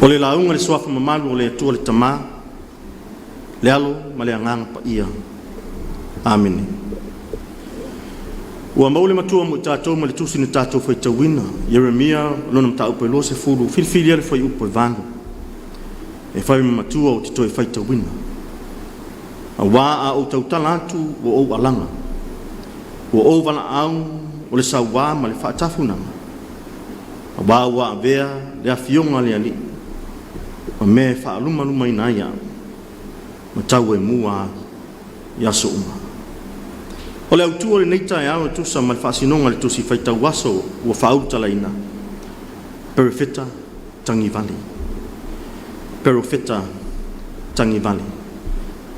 O le lauga i le Suafa mamalu o le Atua le Tama, le Alo ma le Agaga Paia. Amene. Ua maua le matua mo i tatou mai le tusi na tatou faitauina, Ieremia lona mataupu e 20, filifilia le fuaiupu e 8, e fai ma matua ou te toe faitauina. Aua a ou tautala atu ua ou alaga, ua ou valaau o le sauā ma le faatafunaga, aua ua avea le afioga a le Alii ma mea e faalumalumaina ai au, ma tauemua au i aso uma. O le autu o lenei taeao e tusa ma le faasinoga o le Tusi Faitau Aso ua faaulutalaina, Perofeta Tagivale. Perofeta Tagivale.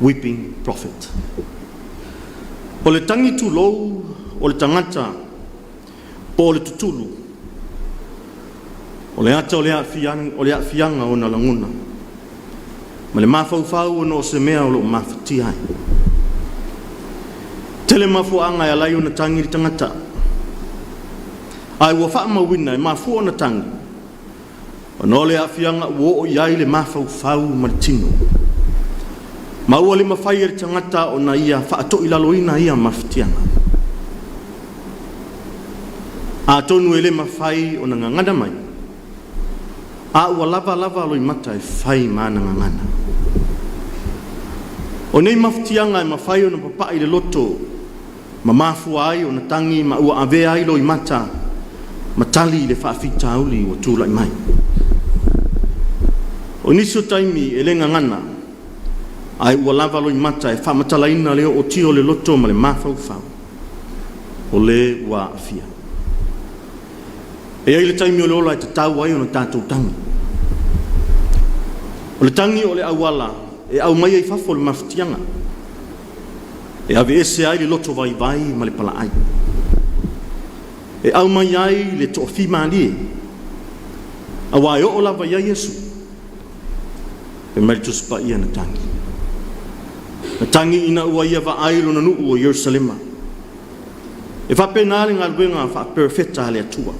Weeping Prophet. O le tagi tulou o le tagata po o le tutulu, o le ata o le aafiaga o ona lagona, ma le mafaufau ona o se mea o lo o mafatia ai. Tele mafuaaga e ala ai ona tagi le tagata, ae ua faamauina e mafua ona tagi, ona o le aafiaga ua oo i ai le mafaufau ma le tino, ma ua le mafai e le tagata ona ia faatoilaloina ia mafatiaga. Atonu e le mafai ona gagana mai, a ua lava lava loimata e fai ma ana gagana. O nei mafatiaga e mafai ona papai i le loto ma mafua ai ona tagi ma ua avea ai loimata ma tali i le faafitauli ua tulai mai. O nisi o taimi e le gagana, ae ua lava loimata e faamatalaina le ootia o le loto ma le mafaufau o le ua aafia. E i ai le taimi o le ola e tatau ai ona tatou tagi. O le tagi o le auala e aumaia i fafo le mafatiaga, e aveese ai le loto vaivai ma le palaai, e aumai ai le toafimalie, aua e oo lava i ai Iesu. Fai mai le Tusi Paia na tagi. Na tagi ina ua ia vaai lona nuu o Ierusalema. E faapena le galuega faaperofeta a le Atua.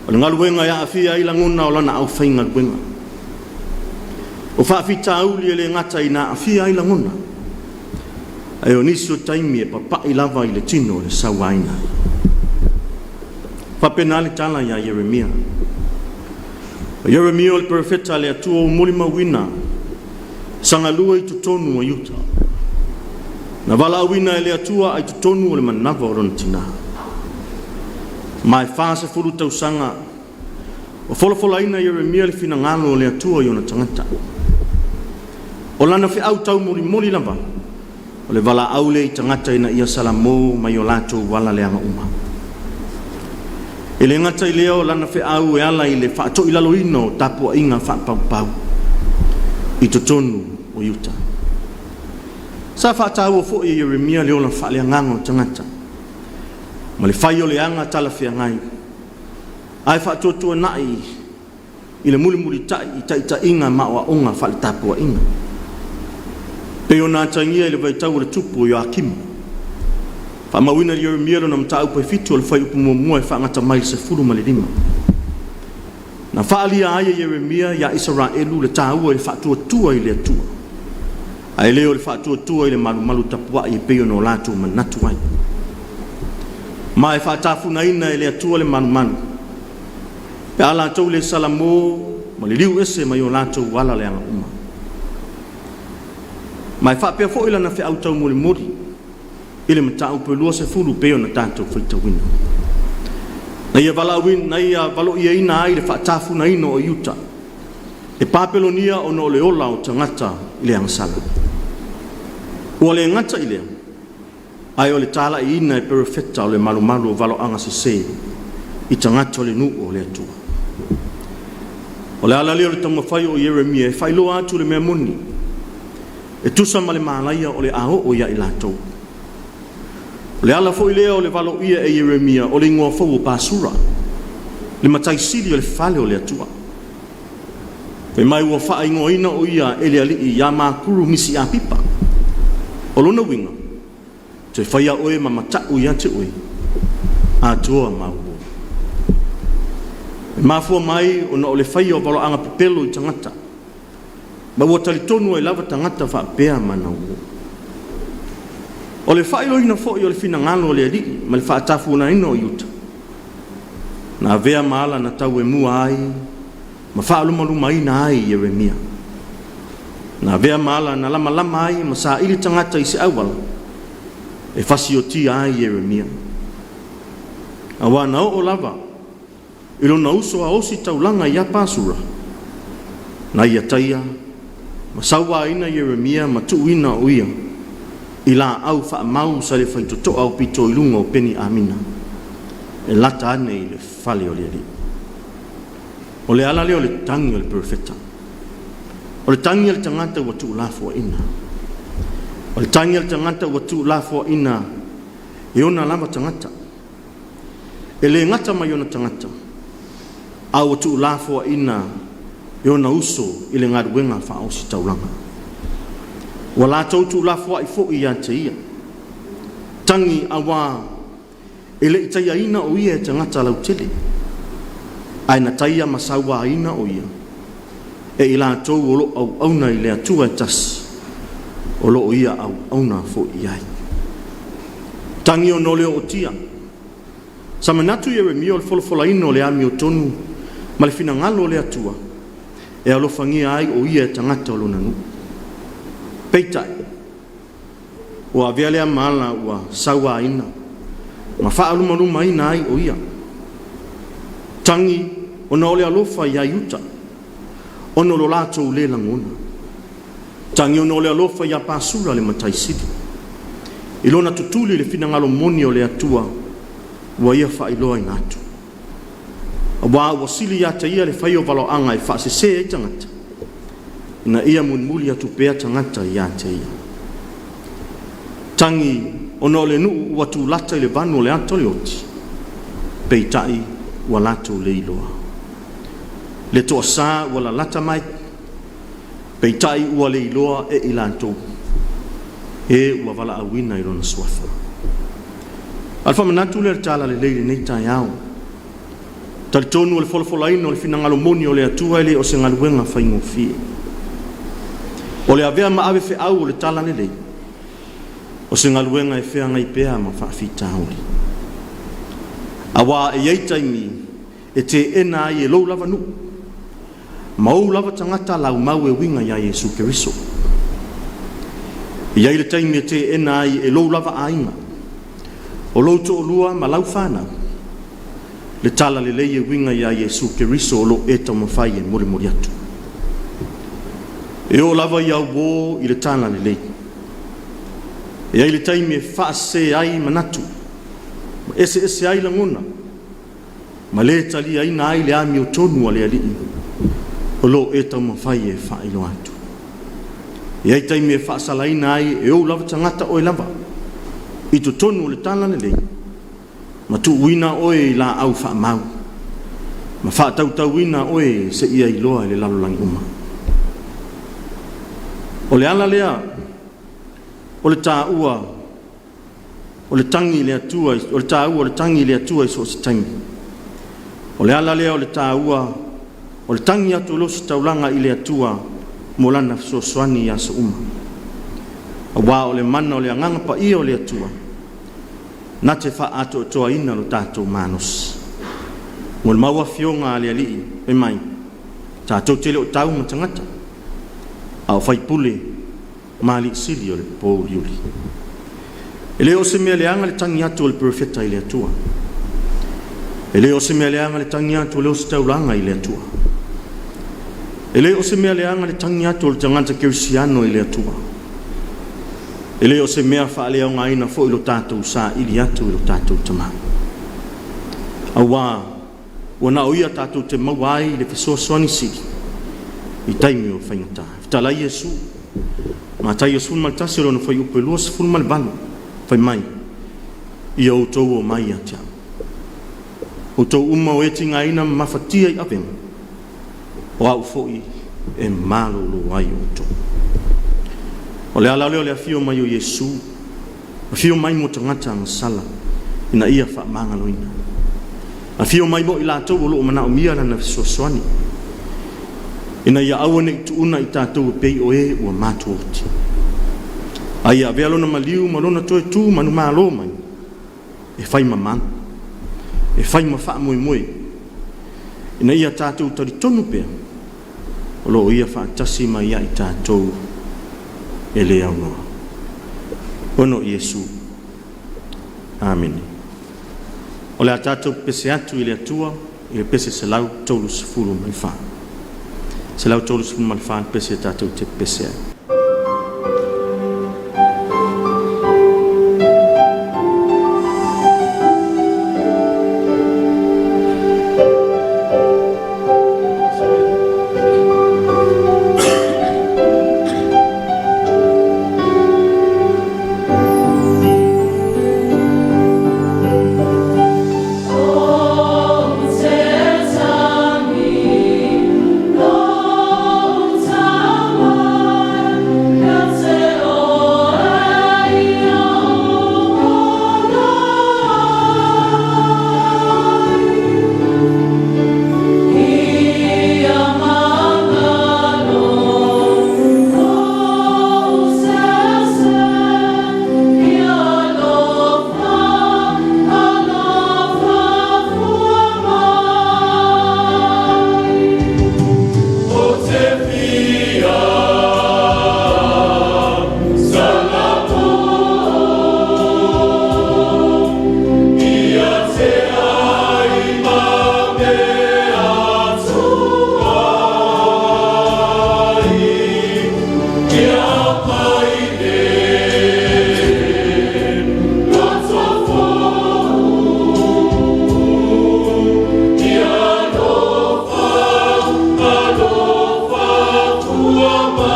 O le galuega e aafia ai lagona o lana aufaigaluega. O faafitauli e le gata ina aafia ai lagona, ae o nisi o taimi e papai lava i le tino le sauaina. Faapena le tala ia Ieremia. O Ieremia o le perofeta a le Atua ua molimauina sagalua i totonu o Iuta. Na valaauina e le Atua ai totonu o le manava o lona tina. Ma e 40 tausaga o folafolaina Ieremia le finagalo o le Atua i ona tagata. O lana feau taumolimoli lava, o le valaau lea i tagata ina ia salamo mai o latou ala leaga uma. E le gata i lea o lana feau e ala i le faatoilaloina o tapuaiga faapaupau i totonu o Iuta. Sa faataua foi e Ieremia le ola faaleagaga o tagata ma le fai o le aga talafeagai, ae faatuatuanai i le mulimulitai i taitaiga ma aoaoga faaletapuaiga. Pei ona atagia i le vaitau o le tupu o Ioakima. Faamauina e Ieremia lona mataupu e 7 o le fuaiupu muamua e faagata mai i le 15. Na faaalia ai e Ieremia ia Isaraelu le taua i le faatuatua i le Atua, ae le o le faatuatua i le malumalu tapuai e pei ona o latou manatu ai. Ma e faatafunaina e le Atua le malumalu, pe a latou le salamo ma liliu ese mai o latou ala leaga uma. Ma e faapea foi lana feau taumolimoli i le mataupu e 20 pei ona tatou faitauina. Na ia valaauina, na ia valoiaina ai le faatafunaina o Iuta e Papelonia ona o le ola o tagata i le agasala. Ua le gata i lea, ae o le talaiina e perofeta o le malumalu o valoaga sese i tagata o le nuu o le Atua. O le ala lea o le taumafai o Ieremia e faailoa atu le mea moni e tusa ma le malaia o le a oo ia i latou. O le ala foi lea o le valoia e Ieremia o le igoa fou o Pasura, le matai sili o le fale o le Atua. Fai mai ua faaigoaina o ia e le alii ia Makuru Misi Apipa. O lona uiga, toe faia oe ma matau ia te oe, Atoa ma. E mafua mai ona o le faia o valoaga pepelo i tagata, ma ua talitonu ai lava tagata faapea ma ana uo. O le faailoaina foi o le finagalo o le Alii ma le faatafugaina o Iuta, na avea ma ala na tauemua ai ma faalumalumaina ai Ieremia. Na avea ma ala na lamalama ai ma saili tagata i se auala e fasiotia ai Ieremia. Auā na oo lava i lona uso a ositaulaga ia Pasura, na ia taia ma sauaina Ieremia ma tuuina o ia i laau faamau sa le faitotoa aupito i luga o Peni Amina, e lata ane i le fale o le alii. O le ala lea o le tagi a le perofeta. O le tagi a le tagata ua tuulafoaiina. O le tagi a le tagata ua tuulafoaiina e ona lava tagata. E le gata mai ona tagata, a ua tuulafoaiina e ona uso i le galuega faaositaulaga. Ua latou tuulafoai foi ia te ia. Tagi auā e le i taiaina o ia e tagata lautele, ae na taia ma sauaina o ia e i latou o lo o auauna i le Atua e tasi, o lo o ia auauna foi i ai. Tagi ona o le ootia. Sa manatu Ieremia o le folafolaina o le amiotonu ma le finagalo o le Atua e alofagia ai o ia e tagata o lona nuu. Peitai, ua avea lea ma ala ua sauaina ma faalumalumaina ai o ia. Tagi ona o le alofa ia Iuta, ona o lo latou le lagona. Tagi ona o le alofa ia Pasura le matai sili, i lona tutuli i le finagalo moni o le Atua ua ia faailoaina atu. Auā ua sili ia te ia le faia o valoaga e faasese ai tagata, ina ia mulimuli atu pea tagata ia te ia. Tagi ona o le nuu ua tulata i le vanu o le ata o le oti, peitai ua latou le iloa. Le toasā ua lalata mai, peitai ua le iloa e i latou, e ua valaauina i lona suafa. A o le faamanatu lea o le Talalelei i lenei taeao. Talitonu o le folafolaina o le finagalo moni o le Atua e le o se galuega faigofie. O le avea ma ave feau o le Talalelei, o se galuega e feagai pea ma faafitauli. Auā e i ai taimi e teena ai e lou lava nuu, ma ou lava tagata lau mau e uiga ia Iesu Keriso. E i ai le taimi e teena ai e lou lava aiga, o lou toalua ma lau fanau, le talalelei e uiga ia Iesu Keriso o lo o e taumafai e molimoli atu. E oo lava ia uō i le talalelei. E i ai le taimi e faasese ai manatu, ma eseese ai lagona, ma le taliaina ai le amiotonu a le Alii o lo o e taumafai e faailoa atu. E i ai taimi e faasalaina ai e ou lava tagata oe lava i totonu o le talalelei, ma tuuina oe i laau faamau, ma faatautauina oe seia iloa i le lalolagi uma. O le ala lea o le taua o le tagi i le Atua, o le taua o le tagi i le Atua i so o se taimi. O le ala lea o le taua o le tagi atu o le ositaulaga i le Atua mo lana fesoasoani i aso uma. Auā o le mana o le Agaga Paia o le Atua na te faaatoatoaina lo tatou malosi. Mo le mau afioga a le Alii, fai mai, tatou te le o tau ma tagata, a o faipule ma alii sili o le pouliuli. E le o se mea leaga le tagi atu o le perofeta i le Atua. E le o se mea leaga le tagi atu o le ositaulaga i le Atua. E le o se mea leaga le tagi atu o le tagata kerisiano i le Atua. E le o se mea faaleaogaina foi lo tatou saili atu i lo tatou Tama. Auā ua na o ia tatou te maua ai le fesoasoani sili i taimi o faigata. Fetalai Iesu, Mataio 11 lona fuaiupu e 28, fai mai, ia outou omai ia te au. Outou uma o e tigaina ma mafatia i avega, o au foi e malōlō ai outou. O le ala lea o le afio mai o Iesu, afio mai mo tagata agasala, ina ia faamagaloina. Afio mai mo i latou o lo o manaomia Lana fesoasoani, ina ia aua nei tuua i tatou e pei o e ua matuaoti, a ia avea Lona maliu ma Lona toe tu manumalo mai e fai ma malu, e fai ma faamoemoe, ina ia tatou talitonu pea o lo o Ia faatasi mai ia i tatou e le aunoa. Ona o Iesu. Amene. O le a tatou pepese atu i le Atua i le pese 134. 134 le pese tatou te pepese ai. Ou te tagi lou tauai Ia te oe i ou ola ai Ia magalo lou sese Ia alofa, alofa fua mai. Ou te fia salapo Ia te ai ma mea tuai Ia pai le loto fou Ia alofa, alofa fua mai.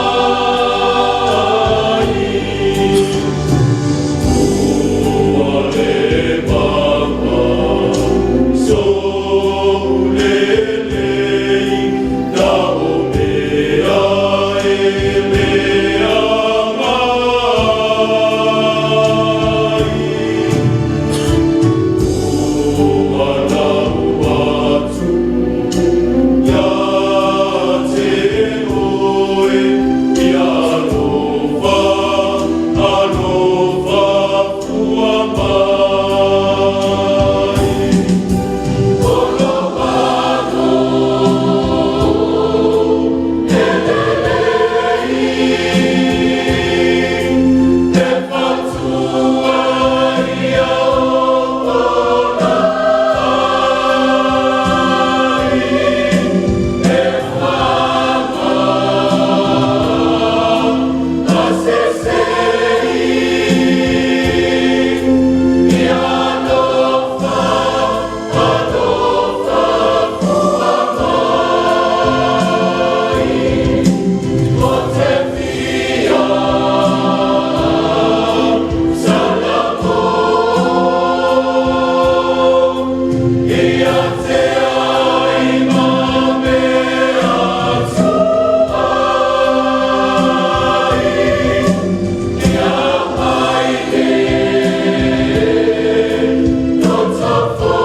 Ua le maga sou lelei Na o mea e mea mai Ua lau atu ia te oe Ia alofa, alofa fua mai. O lo e lelei E fautua ia ola ai E faga a sese Ia alofa, alofa fua mai. Ou te fia salapo Ia te ai ma mea tuai Ia pai le loto fou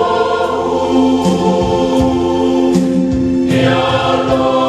Ia alofa.